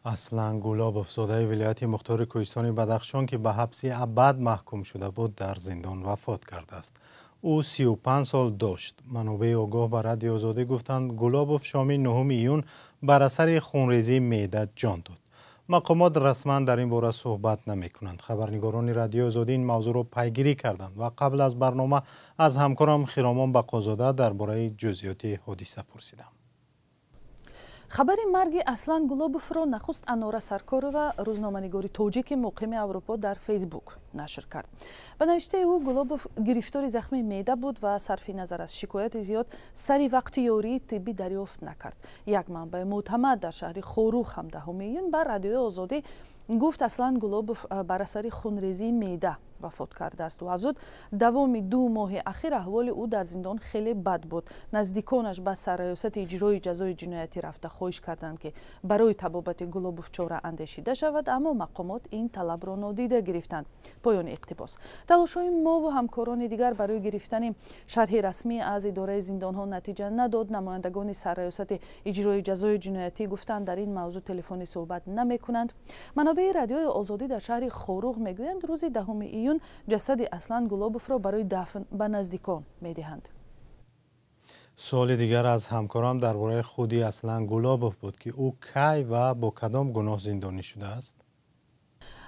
Аслан Гулобов, зодаи вилояти мухтори кӯҳистони Бадахшон, ки ба ҳабси абад маҳкум шуда буд, дар зиндон вафот кардааст. Ӯ 35 сол дошт. Манобеи огоҳ ба Радиои Озодӣ гуфтанд, Гулобов шоми 9 июн бар асари хунрезии меъда ҷон дод. Мақомот расман дар ин бора суҳбат намекунанд. Хабарнигорони Радиои Озодӣ ин мавзӯъро пайгирӣ карданд ва қабл аз барнома аз ҳамкорам Хиромон Бақозода дар бораи ҷузъиёти ҳодиса пурсидам. Хабари марги Аслан Гулобовро нахуст Анора Саркорова, рӯзноманигори тоҷики муқими Аврупо, дар Фейсбук нашр кард. Ба навиштаи ӯ, Гулобов гирифтори захми меъда буд ва сарфи назар аз шикояти зиёд сари вақти ёрии тиббӣ дарёфт накард. Як манбаи мӯътамад дар шаҳри Хоруғ ҳам 10 июн ба Радиои Озодӣ гуфт, Аслан Гулобов бар асари хунрезии меъда вафот кардааст. Ӯ афзуд, давоми 2 моҳи ахир аҳволи ӯ дар зиндон хеле бад буд. Наздиконаш ба Сарраёсати иҷрои ҷазои ҷиноятӣ рафта, хоҳиш карданд, ки барои табобати Гулобов чора андешида шавад, аммо мақомот ин талабро нодида гирифтанд. Поёни иқтибос. Талошҳои мову ҳамкорони дигар барои гирифтани шарҳи расмӣ аз идораи зиндонҳо натиҷа надод. Намояндагони Сарраёсати иҷрои ҷазои ҷиноятӣ гуфтанд, дар ин мавзӯъ телефонӣ суҳбат намекунанд. Манобеи Радиои Озодӣ дар шаҳри Хоруғ мегӯянд, рӯзи 10 июн ҷасади Аслан Гулобовро барои дафн ба наздикон медиҳанд. Суоли дигар аз ҳамкорам дар бораи худи Аслан Гулобов буд, ки ӯ кай ва бо кадом гуноҳ зиндонӣ шудааст.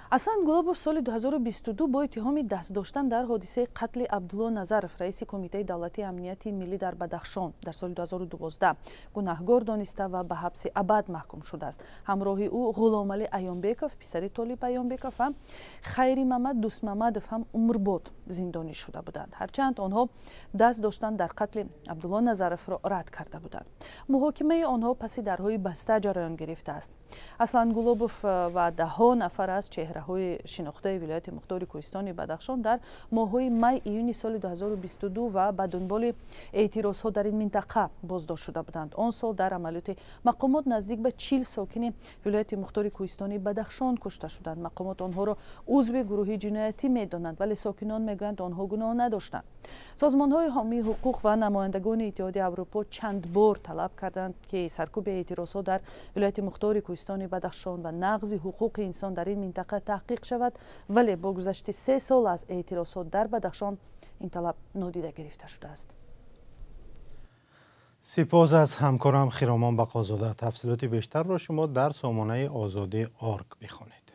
Аслан Гулобов соли 2022 бо иттиҳоми даст доштан дар ҳодисаи қатли Абдулло Назаров, раиси Кумитаи давлатии амнияти миллӣ дар Бадахшон дар соли 2012, гунаҳгор дониста ва ба ҳабси абад маҳкум шудааст. Ҳамроҳи ӯ Ғуломалӣ Аёнбеков, писари Толиб Аёнбеков, ва Хайримамад Дӯстмамадов ҳам умрбод зиндонӣ шуда буданд, ҳарчанд онҳо даст доштан дар қатли Абдулло Назаровро рад карда буданд. Муҳокимаи онҳо паси дарҳои баста ҷараён гирифтааст. Аслан Гулобов ва даҳҳо нафар аз чеҳраҳои шинохтаи вилояти мухтори кӯҳистони Бадахшон дар моҳҳои май, июни соли 2022 ва ба дунболи эътирозҳо дар ин минтақа боздошт шуда буданд. Он сол дар амалиёти мақомот наздик ба 40 сокини вилояти мухтори кӯҳистони Бадахшон кушта шуданд. Мақомот онҳоро узви гурӯҳи ҷиноятӣ медонанд, вале сокинон мегӯянд, онҳо гуноҳ надоштанд. Созмонҳои ҳомии ҳуқуқ ва намояндагони Иттиҳоди Аврупо чанд бор талаб карданд, ки саркӯби эътирозҳо дар вилояти мухтори кӯҳистони Бадахшон ва нақзи ҳуқуқи инсон дар ин минтақа таҳқиқ шавад, вале бо гузашти 3 сол аз эътирозҳо дар Бадахшон ин талаб нодида гирифта шудааст. Сипос аз ҳамкорам Хиромон Бақозода. Тафсилоти бештарро шумо дар сомонаи Озодӣ орг бихонед.